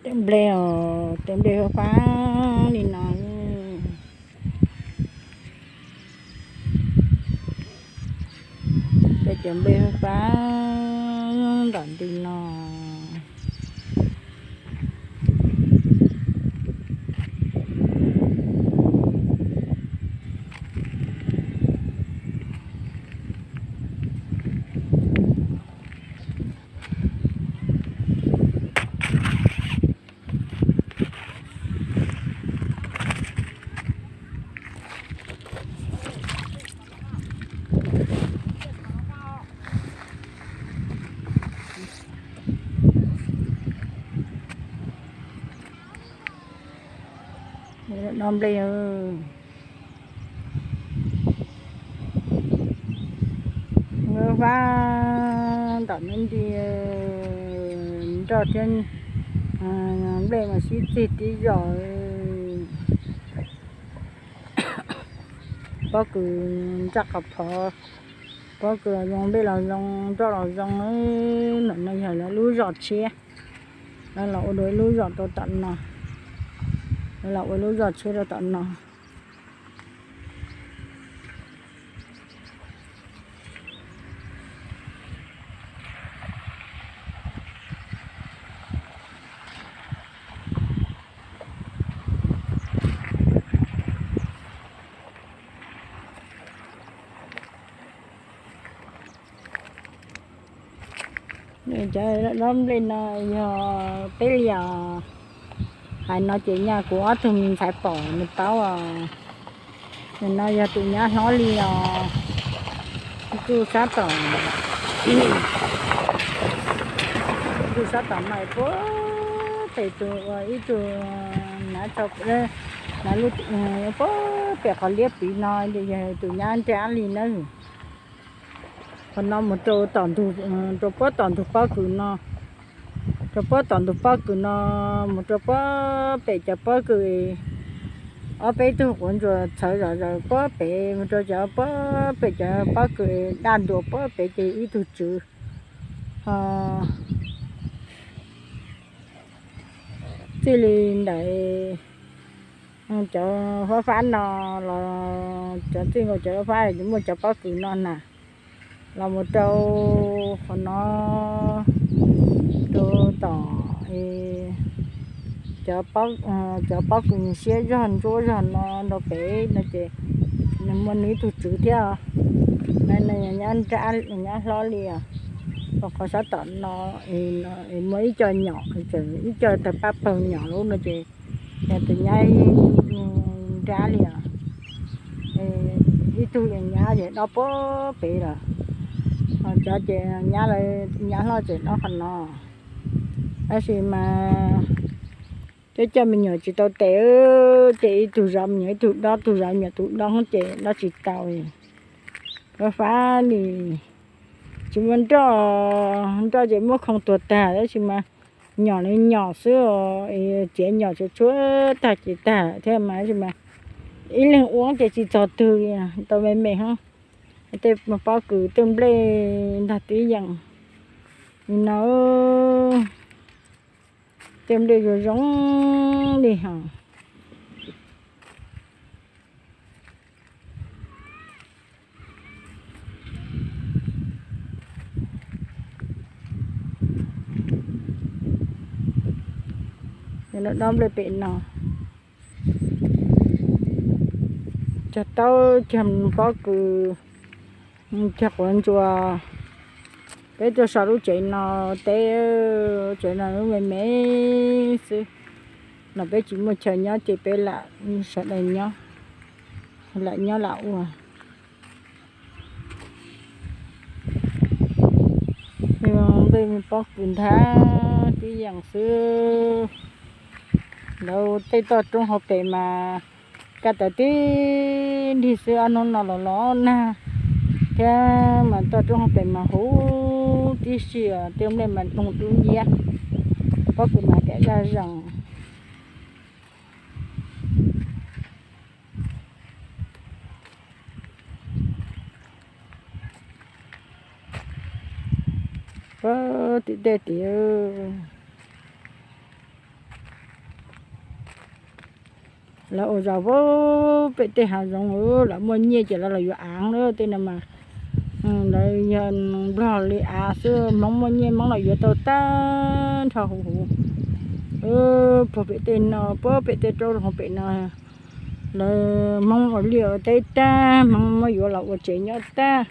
Tej nplej os, tej nplej fab fab li no. Tej cov nplej fab fab nram nti no. No nplej fab nram me nti nroj thiab nplej mas sib txig tib zos. Pob kws ntsaj qhov phov, pob kws los zoo, nplej los zoo, nroj los zoo. Ntawm no yog lawv lub zos tshiab, lawv los ua dua ib lub zos rau tom no, lawv los ua lub zos tshiab rau tom no. Cov dob nplej no yog peb liam. Hais no ces nyaj kuv ob tug me ntxhais pom nws paub os. Nim no yog tus nyab hlob li os. Ntuj sab tom, ntuj sab tom mas puag pem tus ua ib tug nav, nav lub puag pem qhov liab pliv no yog tus nyab nrab li nawb. Qhov no mus rau tom ntug, rau puag tom ntug pob kws no, rau puag tom ntug pob kws no, mus rau puag pem cov pob kws, ob peb tug quav ntsuas txhawv zom zaws puag pem, mus rau cov puag pem cov pob kws daj ntua puag pem ces ib tug tswv. Ho txij li ntawm cov fab fab no los, cov txij nkaus cov fab fab muaj cov pob kws no na, los mus rau qhov no, rau tom cov pob kws siab zog ntsuab zog no rau pem no ces nws muaj nws ib tug tswv thiab os. Nws nyab hlob li os. Qhov sab tom no muaj ib co nyom, ib co tawg paj pawg nyom lub no ces yog tus nyab nrab li os. Ib tug nyab ces dob puag pem lawm, ho cov ces nyab, nyab hlob ces dob qhov no. Tab sis mas cov coj me nyuam tsis tau tes, ces ib tug zov me nyuam ib tug dob, tug zov me nyuam tus dob ces dob tsis tau. Fab fab li, tsis muaj nroj, nroj ces muab khoo tuag tag, tab sis mas nyom li nyom xwb, txiav nyom tsuav tsuav tag ces tag thiab mas, tab sis mas ib leeg ua ces tsis txog twg li, tau me me hos. Tej pob kws tej nplej ntag tib yeem li no, tej nplej zoo zoo li hos. Dob nplej pem no, cog taub cog pob kws, cog quav ntsuas. Peb tuaj so lub tsev no, teb tsev no lub me me xwb, no peb tsis muaj chaw nyob ces peb lam sawv daws nyob, lam nyob lam ua. Nplej me pob kws ntag tib yeem xwb. Lawv tej toj roob hauv pes mas kaj tawv tib nrig xwb, ob hnub no los los nag thiab mas toj roob hauv pes mas huv tib si, tej nplej mas doog dub nciab, pob kws mas kav zaj zees. Puag tim tej tid, Lawv ua zos pem tej hav zoov, lawv muaj nyiaj ces lawv los yuav av lawm. Tej no mas lawv yog Nplog li av xwb, Hmoob muaj nyiaj Hmoob los yuav tau tag nrho huv huv. Puag pem tej no, puag pem tej roob hauv pem no, lawv Hmoob ua liaj ua teb tag, Hmoob muab yuav los ua tsev nyob tag.